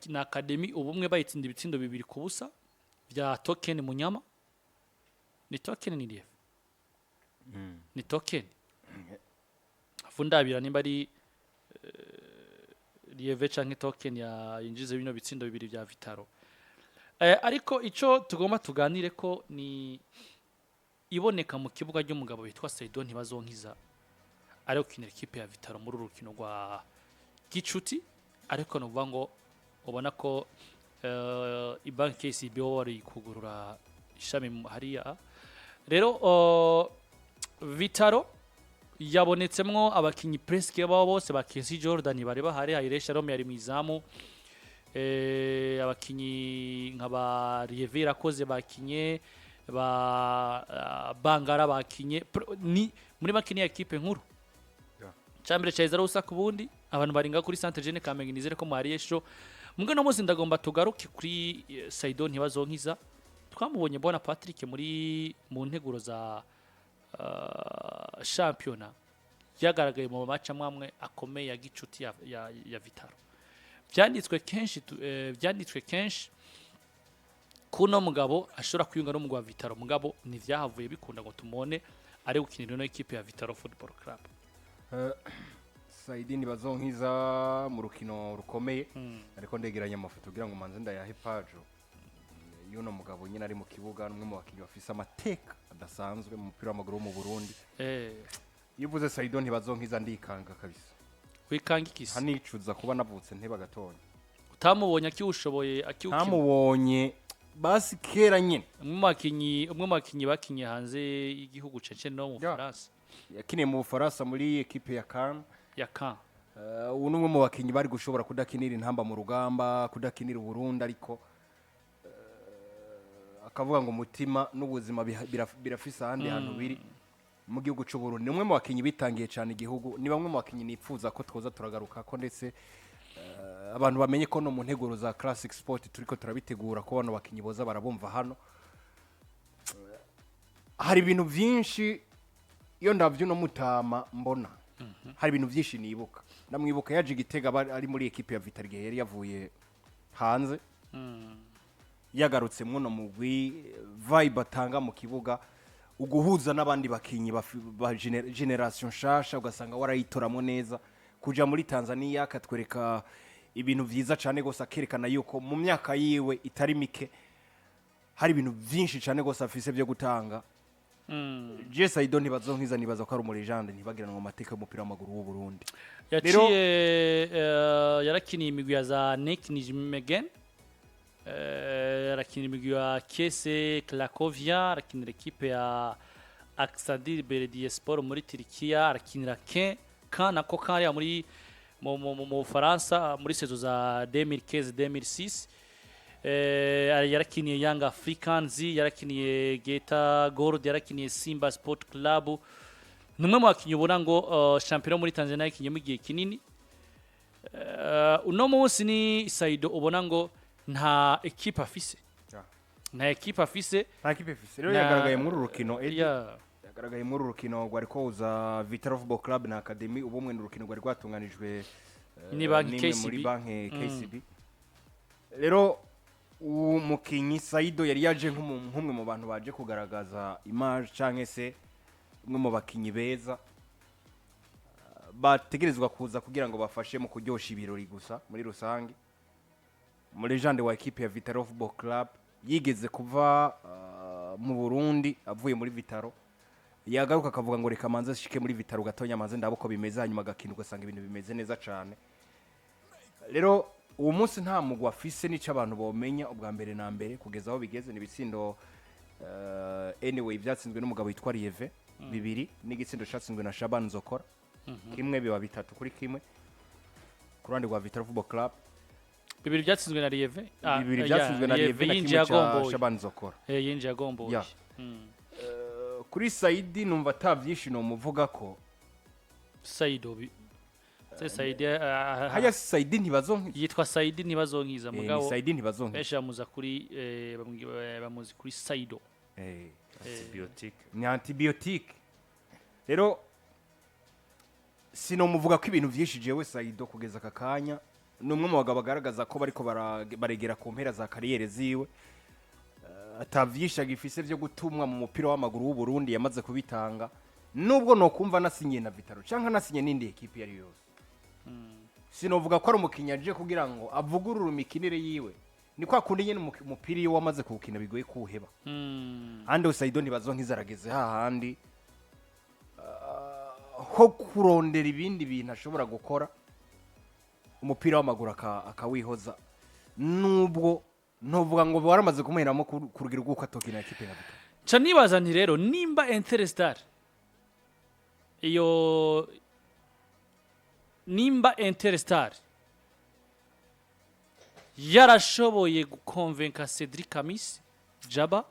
Na Academy Ubumwe bayitsinda ibitsindo 2-0 vya Token Munyama. Ni Token, ni Lieve, ni Token. Fundabira nimba ari Lieve canke Token ya yinjize bino bitsindo bibiri vya Vital'O. Ariko ico tugomba tuganire ko ni iboneka mu kibuga ry'umugabo witwa Saido Ntibazonkiza ari gukinira ikipe ya Vital'O muri uru rukino rwa gicuti, ariko nuvuga ngo ubona ko ibanki KCB bo bari kugurura ishami hariya. Rero Vital'O yabonetsemwo abakinyi presque babo bose ba Kesi Jordan bari bahari, Hayire Shalom yari mu izamu, abakinyi nka ba Rieve Irakoze bakinye, ba Bangara bakinye. Ni muri make ni ekipe nkuru. Cambere cyaza ari ubusa ku bundi. Abantu baringa kuri Centre Jeune Kamenge, nizere ko mwariye sho. Mbwe no munsi ndagomba tugaruke kuri Saido Ntibazonkiza. Twamubonye, bona Patrick, muri mu nteguro za shampiyona, yagaragaye mu maca amwe akomeye ya gicuti ya Vital'O. Byanditswe kenshi kuno mugabo ashobora kwiyunga n'umugwi wa Vital'O, mugabo ntivyahavuye bikunda ngo tumubone ari gukinira ino ekipe ya Vital'O Football Club. Saidi Ntibazonkiza mu rukino rukomeye, ariko ndegeranya amafoto kugira ngo manze ndayahe pajo y'uno mugabo nyine ari mu kibuga. N'umwe mu bakinnyi bafise amateka adasanzwe mu mupira w'amaguru wo mu Burundi. Iyo uvuze Saido Ntibazonkiza ndikanga kabisa. Wikanga ikisi? Hanicuza kuba navutse nteba gatonya. Utamubonye akiwushoboye, akiwukina. Ntamubonye basi kera nyine. Umwe mu bakinyi bakinye hanze y'igihugu cece no mu Faransa. Yakiniye mu Bufaransa muri ekipe ya Caen. Ya Caen. Ubu ni umwe mu bakinnyi bari gushobora kudakinira Intamba mu Rugamba, kudakinira Uburundi, ariko akavuga ngo umutima n'ubuzima birafise ahandi hantu biri mu gihugu cy'u Burundi. Ni umwe mu bakinnyi bitangiye cyane igihugu, ni bamwe mu bakinnyi nifuza ko twoza turagaruka ko, ndetse abantu bamenye ko no mu nteguro za Classic Sport turiko turabitegura ko bano bakinnyi boza barabumva hano. Hari ibintu byinshi iyo ndavye uno mutama mbona, hari ibintu byinshi nibuka. Ndamwibuka yaje Igitega ari muri ekipe ya Vital'O igihe yari yavuye hanze, yagarutse muno mugwi, vibe atanga mu kibuga, uguhuza n'abandi bakinyi ba generation nshasha, ugasanga warayitoramo neza. Kuja muri Tanzania akatwereka ibintu vyiza cane gose, akerekana yuko mu myaka yiwe itari mike hari ibintu vyinshi cane gose afise byo gutanga. Je Saido Ntibazonkiza nibaza ko ari umu légende ntibagiranwa mu mateka y'umupira w'amaguru w'u Burundi. Yaciye yarakiniye imigwi ya za NEC Nijmegen, arakinira imigwi ya KC Cracovia, arakinira ekipe ya Aksadir Belediyespor muri Turikiya, arakinira Caen nako kariya muri mu Bufaransa muri saison za 2015 2006. Yarakiniye Young Africans, yarakiniye Geita Gold, yarakiniye Simba Sport Club. Ni umwe mu bakinnyi ubona ngo shampiyona muri Tanzania yakinyemo igihe kinini. Uno munsi ni Saido ubona ngo nta ekipe afise. Nta ekipe afise. Nta kipe ifise rero. Yagaragaye muri uru rukino, Eddie. Yagaragaye muri uru rukino rwari koza Vital'O Football Club na Academy Ubumwe. Ni urukino rwari rwatunganijwe Ni banki n'imwe KCB. muri banki KCB. Rero uwo mukinyi Saido yari yaje nk'umwe mu bantu baje kugaragaza image canke se umwe mu bakinyi beza bategerezwa kuza kugira ngo bafashe mu kuryosha ibirori gusa muri rusange. Mu légende wa ekipe ya Vital'O Football Club yigeze kuva mu Burundi avuye muri Vital'O, yagaruka akavuga ngo reka manze ashike muri Vital'O gatonya, manze ndabe uko bimeze, hanyuma agakina ugasanga ibintu bimeze neza cane. Rero uwo munsi nta mugwi afise, n'ico abantu bomenya ubwa mbere na mbere kugeza aho bigeze ni ibitsindo anyway byatsinzwe n'umugabo witwa Lieve bibiri n'igitsindo cyatsinzwe na Shaban Nzokora kimwe, biba 3-1 ku ruhande rwa Vital'O Football Club. Bibiri byatsinzwe na Lieve. Ah, Bibiri ya, byatsinzwe na Lieve na yinjiye kimwe cya agomboye. Shaban Nzokora. Yinjiye agomboye. Kuri Saidi numva ata byinshi nomuvuga ko. Saido se Saidi Haya, Saidi Ntibazonkiza. Yitwa Saidi Ntibazonkiza. Ni Mugabo Saidi Ntibazonkiza. benshi bamuza kuri bamuzi kuri Saido. Antibiotique. Ni antibiotique. Rero sinomuvuga ko ibintu byinshi jewe Saido kugeza aka kanya. Ni umwe mu bagabo bagaragaza ko bariko baregera ku mpera za carrière ziwe. Atavyisha gifise vyo gutumwa mu mupira w'amaguru w'u Burundi, yamaze kubitanga. Nubwo nokumva nasinye na Vital'O canke nasinye n'indi ekipe iyo ari yo yose, sinovuga ko ari umukinnyi aje kugira ngo avugurure imikinire yiwe. Ni kwa kundi nyene umupira iyo wamaze kuwukina bigoye kuwuheba. Ande Saido Ntibazonkiza arageze hahandi ho kurondera ibindi bintu ashobora gukora, umupira w'amaguru akawihoza, nubwo ntuvuga ngo waramaze kumuheramo ku rugero rw'uko atokina ekipe ya Vital'O. Ca nibaza nti rero, nimba Interstar iyo, nimba Interstar yarashoboye gukonvenka Cedric Amisi Jaba.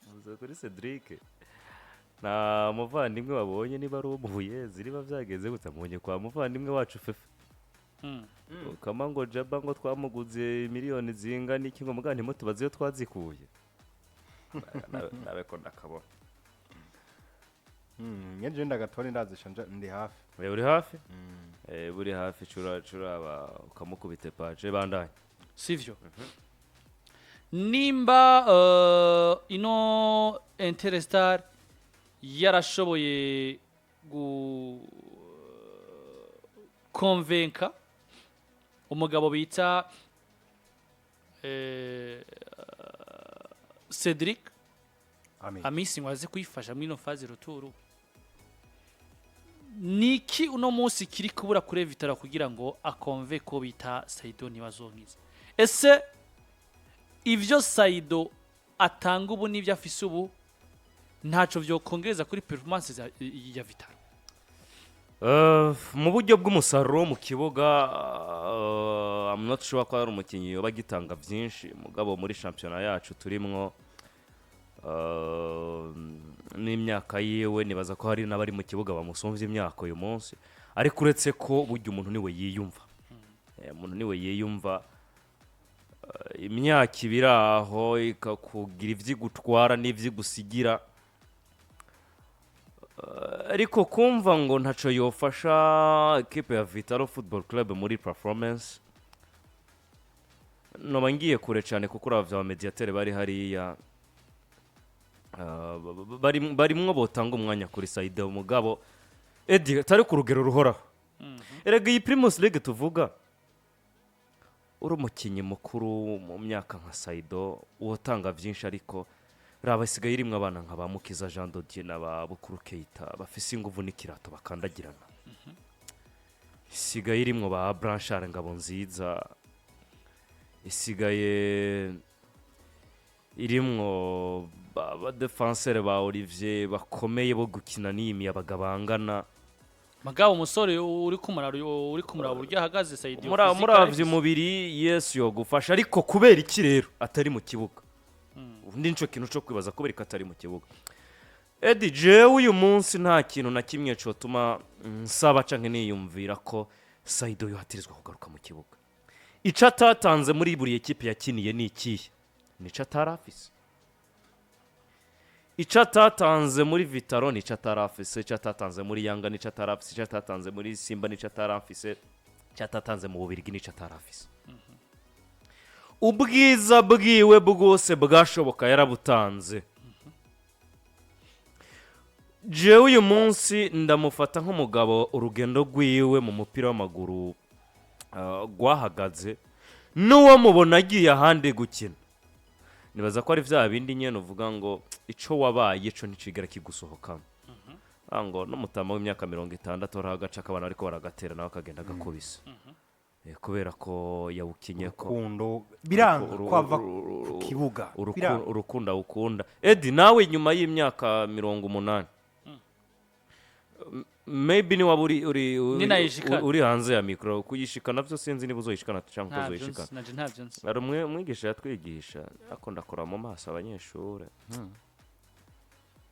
Uvuze kuri Cedric, nta muvandimwe wabonye, niba ari uwo mu Buyezi, niba byagenze gute, mubonye kwa muvandimwe wacu Fefe. Ukama ngo Jaba ngo twamuguze miliyoni zingana iki, ngo mugabo ntimutubaze iyo twazikuye. Nawe ko ndakabona. Nyeje ndagatore, ndazisha ndi hafi. Uri hafi. Buri hafi, cura curaba ukamukubita paje bandanye. Sivyo? Nimba ino Interstar yarashoboye gukonvenka umugabo bita Cedric Amen. Amisi ngo aze kuyifasha muri ino phase retour, niki uno munsi kiri kubura kuri Vital'O kugira ngo akonve ko bita Saido Ntibazonkiza? Ese ivyo Saido atanga ubu n'ibyo afise ubu ntaco vyokongereza kuri performance ya Vital'O? Mu buryo bw'umusaruro wo mu kibuga, I'm not sure ko ari umukinnyi yoba agitanga byinshi, mugabo muri shampiyona yacu turimwo, n'imyaka yiwe, nibaza ko hari n'abari mu kibuga bamusumvye imyaka uyu munsi. Ariko uretse ko burya umuntu niwe yiyumva, umuntu niwe yiyumva. Imyaka ibiri aho ikakugira ivyo igutwara n'ivyo igusigira. Ariko kumva ngo ntaco yofasha ekipe ya Vital'O Football Club muri performance, noba ngiye kure cyane, kuko uravye aba médiateurs bari hariya, barimwo botanga umwanya kuri Saido, mugabo Edi atari ku rugero ruhoraho. Erega iyi Primus League tuvuga, uri umukinnyi mukuru mu myaka nka Saido wotanga byinshi, ariko raba isigaye irimwo abana nka ba Mukiza Jean Dodier na ba Bukuru Keita bafise inguvu n'ikirato bakandagirana. Isigaye irimwo ba Blanchard Ngabonziza, isigaye irimwo ba défenseur ba Olivier bakomeye bo gukina n'iyi miyabaga bangana. Mugabo umusore uri kumuraba uburyo ahagaze Saido, physique muravye arafise. Umubiri yesu yogufasha, ariko kubera iki rero atari mu kibuga? Undi nico kintu co kwibaza, kubera ko atari mu kibuga. Edi, jewe uyu munsi nta kintu na kimwe cotuma nsaba canke niyumvira ko Saido yohatirizwa kugaruka mu kibuga. Ico atatanze muri buri ekipe yakiniye ni ikihe? Nico atarafise. Ico atatanze muri Vital'O nico atarafise, ico atatanze muri Yanga nico atarafise, ico atatanze muri Simba nico atarafise, ico atatanze mu Bubirigi nico atarafise. Ubwiza bwiwe bwose bwashoboka yarabutanze. Jewe uyu munsi ndamufata nk'umugabo urugendo rwiwe mu mupira w'amaguru rwahagaze. N'uwo mubona agiye ahandi gukina, nibaza ko ari vya bindi nyene uvuga ngo ico wabaye ico nticigera kigusohokamo. Ah, ngo n'umutama w'imyaka 60 hariho agace akabana ariko baragatera, nawe akagenda agakubise. Kubera ko yawukinye ko Urukundo biranga kwava ku kibuga biranga. Urukundo awukunda. Edi, nawe nyuma y'imyaka 80, maybe ni waba uri Ninayishikana. uri hanze ya mikoro kuyishikana navyo, sinzi niba uzoyishikana cyangwa Ntabyo utazoyishikana. nzi, nanje ntabyo nzi. Hari umwe umwigisha yatwigisha akunda kuraba mu maso abanyeshuri,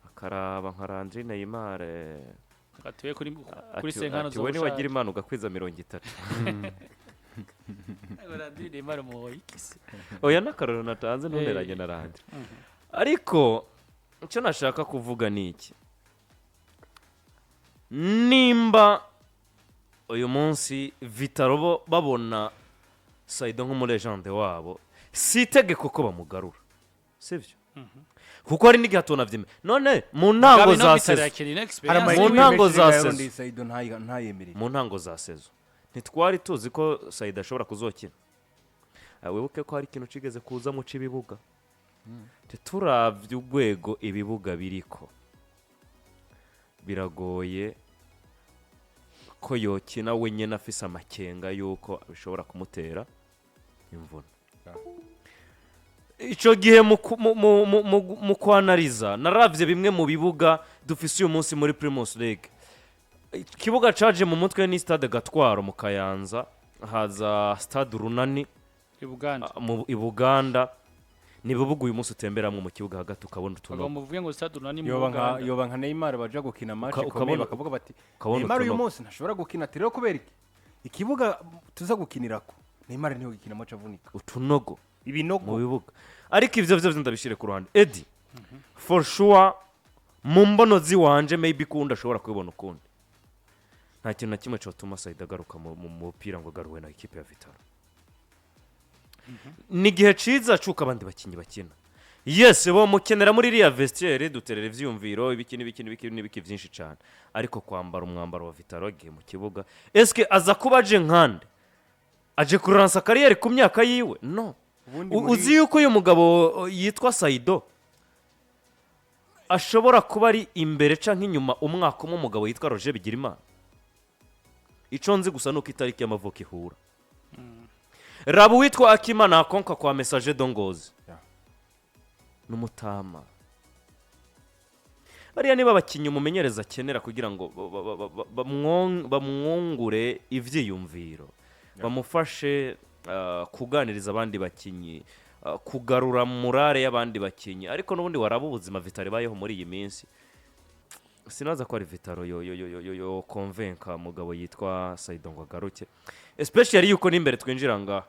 akaraba nka Landry Neymar. Atuye kuri Ati senkano. Ati we niwagira Imana ugakwiza 30. Landry Neymar muhoye iki se? Oya, n'akarorero natanze, ntuneranye na Landry. Ariko icyo nashaka kuvuga ni iki: nimba uyu munsi Vital'O bo babona Saido nk'umu légende wabo, si itegeko ko bamugarura, sibyo? Kuko hari n'igihe atonavyime none mu ntango za saison. Hari Mu ntango za saison. Saido ntayemerere. Mu ntango za saison ntitwari tuzi ko Saido ashobora kuzokina. Wibuke ko hari ikintu kigeze kuza mu c'ibibuga, ntituravye urwego ibibuga biriko, biragoye ko yokina wenyine afise amakenga y'uko bishobora kumutera imvune. Ico gihe mu ku- mu- mu- mu- mu- mu kwanariza naravye bimwe mu bibuga dufise uyu munsi muri Primus League. Ikibuga caje mu mutwe ni Stade Gatwaro mu Kayanza, haza Stade Urunani I Buganda. Mu i Buganda. Ni ibibuga uyu munsi utemberamwo mu kibuga hagati ukabona utunogo. Bagomba uvuge ngo Stade Urunani mu Yoba nka Buganda. Yoba nka Neymar, baja gukina match ikomeye, bakavuga bati ukabona Neymar uyu utunogo. munsi ntashobora gukina, ati rero kubera iki ikibuga tuza gukinirako Neymar niho gikina match avunika. Utunogo mu Ibinogo. bibuga. Ariko ivyo vyose ndabishire ku ruhande, Edi, for sure mu mbono ziwanje, maybe kundi ashobora kubibona ukundi, nta kintu na kimwe cyotuma Said agaruka mu mupira ngo agaruwe na ekipe ya Vital'O. Ni igihe ciza cuko abandi bakinyi bakina. Yes, bo mukenera muri iriya vestiaire, duterera ivyiyumviro, ibiki n'ibiki n'ibiki n'ibiki vyinshi cane, ariko kwambara umwambaro wa Vital'O agiye mu kibuga, eske aza kuba aje nkande aje kuransa carrière ku myaka yiwe? No. Ubundi muri- Uzi yuko uyu mugabo yitwa Saido ashobora kuba ari imbere canke inyuma umwaka umwe umugabo yitwa Roger Bigirimana? Ico nzi gusa nuko itariki y'amavuko ihura. Raba uwitwa Akimana Akonka kwa Messager de Ngozi n'umutama. Bariya niba abakinnyi umumenyereza akenera kugira ngo bamwungure ivyiyumviro, bamufashe kuganiriza abandi bakinyi, kugarura morale y'abandi bakinyi. Ariko n'ubundi waraba ubuzima Vital'O ibayeho muri iyi minsi, sinaza ko ari Vital'O yo convainca mugabo yitwa Saido ngo agaruke, especially yuko n'imbere twinjira ngaha,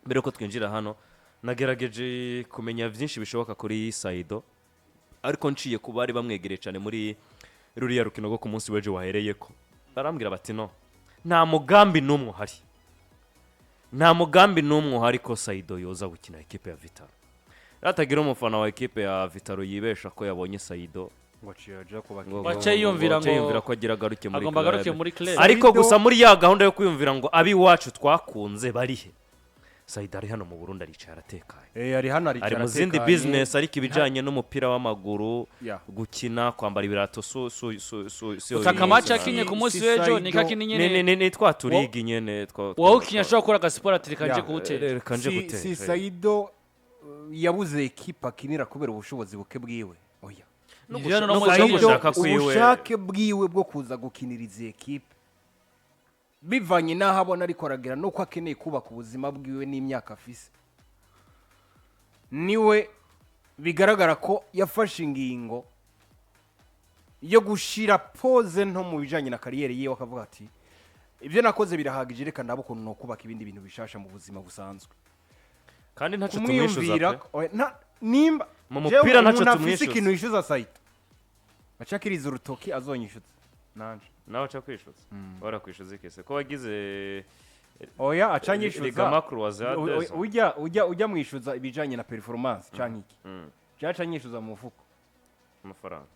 mbere yuko twinjira hano, nagerageje kumenya byinshi bishoboka kuri Saido, ariko nciye ku bari bamwegereye cyane muri ruriya rukino rwo ku munsi w'ejo wahereye ko barambwira bati no, nta mugambi n'umwe uhari, nta mugambi n'umwe uhari ko Saido yoza gukina ekipe ya Vital'O. Ratagira umufana wa ekipe ya Vital'O yibesha ko yabonye Saido ngo aciye aja kubaka ngo Waca yiyumvira waca yiyumvira ko agira agaruke muri agomba agaruke club. Muri club. Ariko Saido- gusa muri ya gahunda yo kwiyumvira ngo ab'iwacu twakunze barihe, Saido ari hano mu Burundi, aricaye aratekanye. Ari hano, aricara Ari mu zindi atekanye. business, ariko ibijyanye n'umupira w'amaguru, gukina, kwambara ibirato, su su su su su Utaka match yakinye ku munsi Si w'ejo ni Saido- kakini ni nyene. ni twa turigi nyene twa Wowe ukinya ashobora gukora agasiporo ati reka nje kuwutera. Reka nje gutera. Si Saido yabuze ekipa akinira kubera ubushobozi buke bwiwe, oya. Nivyo no no munsi gushaka w'ejo. gushaka kwiwe. Ubushake bwiwe bwo kuza gukinira izi ekipe bivanye n'aho abona ariko aragera nuko akeneye kubaka ubuzima bwiwe n'imyaka afise, niwe bigaragara ko yafashe ingingo yo gushira pause nto mu bijanye na carrière yiwe, akavuga ati ibyo nakoze birahagije, reka ndabe ukuntu nokubaka ibindi bintu bishasha mu buzima busanzwe. Kandi ntacyo tumwishyuza Kumwiyumvira pe. Oya, nimba Mu jewe mupira ntacyo umuntu afise tumwishyuza. ikintu yishyuza Saido, acakiriza urutoki azonyishyuza nanje. Nawe aca kwishyuza, warakwishyuza ikese ko wagize Oya, acanyishyuza. Ligament croisé à 2 ans. Ujya mwishyuza ibijanye na performance canke iki, byacanyishyuza mu mufuko. Amafaranga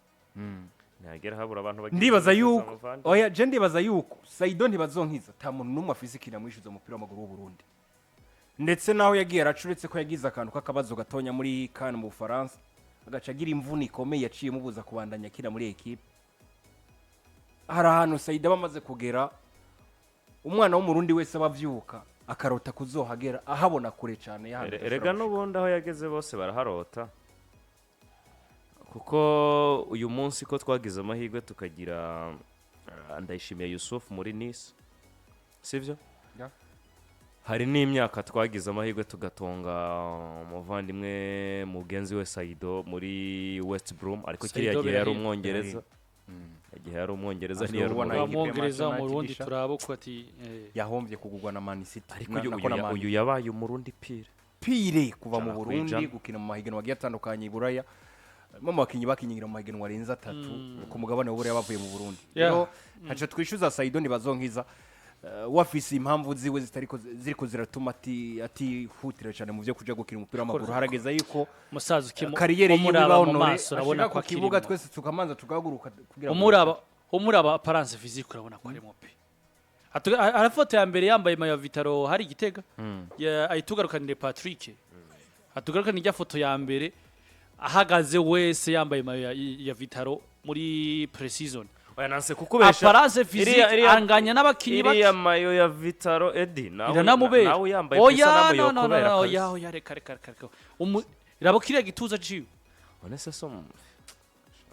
ntihagera habura abantu bagira Ndibaza ibibazo yuko muvandi. Oya, je ndibaza yuko Saido Ntibazonkiza nta muntu n'umwe afise ikintu amwishyuza umupira w'amaguru w'u Burundi, ndetse naho yagiye aracuretse ko yagize akantu k'akabazo gatonya muri CAN mu Bufaransa, agaca agira imvune ikomeye yaciye imubuza kubandanya akina muri ekipe. Hari ahantu Saido aba amaze kugera, umwana w'Umurundi wese aba avyuka akarota kuzohagera, ahabona kure cyane y'ahantu adashobora Erega gushika. n'ubundi aho yageze bose baraharota, kuko uyu munsi ko twagize amahirwe tukagira Ndayishimiye Yusuf muri Nice, sibyo? Yeah. Hari n'imyaka twagize amahirwe tugatonga umuvandimwe mugenzi we Saido muri West Brom, ariko Saido kiriya gihe yari Berahino. Umwongereza, igihe yari Umwongereza Azwi ntiyari ubona Umurundi. ikipe ya Umwongereza, Manchester Umurundi United turaba uko ati yahombye kugurwa na Man City. Ariko nako na Man uyu yabaye Umurundi pire. Pire kuva mu 100%. Burundi gukina mu mahiganwa agiye atandukanye i Buraya, harimo mu bakinnyi bakinyigira mu mahiganwa arenze atatu ku mugabane w'Uburaya bavuye mu Burundi. Rero ntacyo twishyuza Saido Ntibazonkiza. Wafise impamvu ziwe zitariko ziriko ziratuma atihutira cyane mu byo kuja gukina umupira w'amaguru. Harageza yuko Musaza ukimu carrière yiwe umuraba iba mu honoré, maso urabona ashika ko ku kibuga akirimo. Twese tukamanza tugahaguruka kugira ngo Umuraba apparence physique, urabona ko arimo pe. Arafoto ya mbere yambaye maillot ya Vital'O hari Igitega. Ayitugarukanire Patrick, atugarukanire ijya foto ya mbere ahagaze wese yambaye maillot ya Vital'O muri pre-season. Oya, nanse kukubesha. Apparence physique anganya n'abakinyi bake. Iriya maillot ya Vital'O, Edi, nawe Iranamubera. nawe yambaye Oya, isanamu no, no, no, yokubera no, kabisa. oya, oya, reka, reka, reka, reka. Raba kiriya gituza ciwe. None se so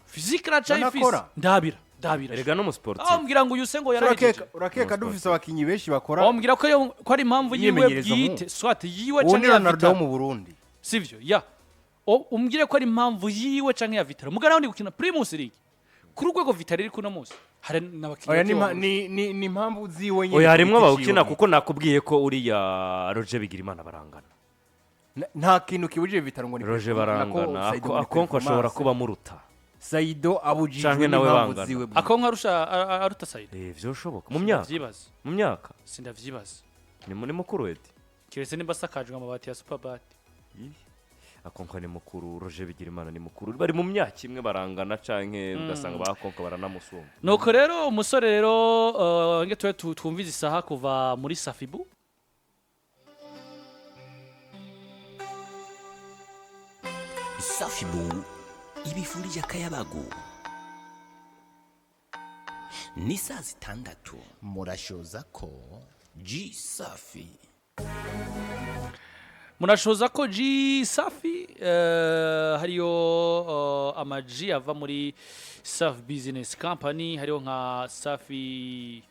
Physique aracayifise. Banakora. Ndabira, ndabira. Erega n'umusportif. Aho mbwira ngo uyu se ngo yarahejeje. Urakeka dufise abakinyi benshi bakora Aho mbwira ko ari impamvu yiwe imyimenyerezo. bwite, soit yiwe Uwo canke ni ya Ronaldo wo Vital'O. mu Burundi. Sivyo ya umbwire ko ari impamvu yiwe canke ya Vital'O, mugana ndi gukina Primus League kuri urwego Vital'O iri kuno munsi, hari n'abakinyi Oya, bake bamurusha. ni impamvu ziwe nyene Oya, ku harimwo giti abawukina ciwe. Kuko nakubwiye ko uriya Roger Bigirimana barangana. Nta kintu kibujije Vital'O ngo ni Roger nako barangana. Saido muri Akonko ashobora performance. kuba amuruta. Saido abujijwe Canke nawe n'impamvu bangana. ziwe bwite. Akonko arusha aruta Saido? Eh, vyoshoboka mu myaka. Sindavyibaza. Mu myaka. Sindavyibaza. Ni mukuru, Edi. Kiretse nimba asakajwe amabati ya Superbat. Akonko ni mukuru, Roger Bigirimana ni mukuru, bari mu myaka imwe, barangana canke ugasanga ba Akonko baranamusumba. Nuko rero umusore rero nge tube twumvize isaha kuva muri Safibu. Safibu ibifurije akayabagu. Ni saa 6. Murashoza ko G Safi. Murashoza ko G Safi, hariyo ama G ava muri Safi Business Company, hariho nka Safi.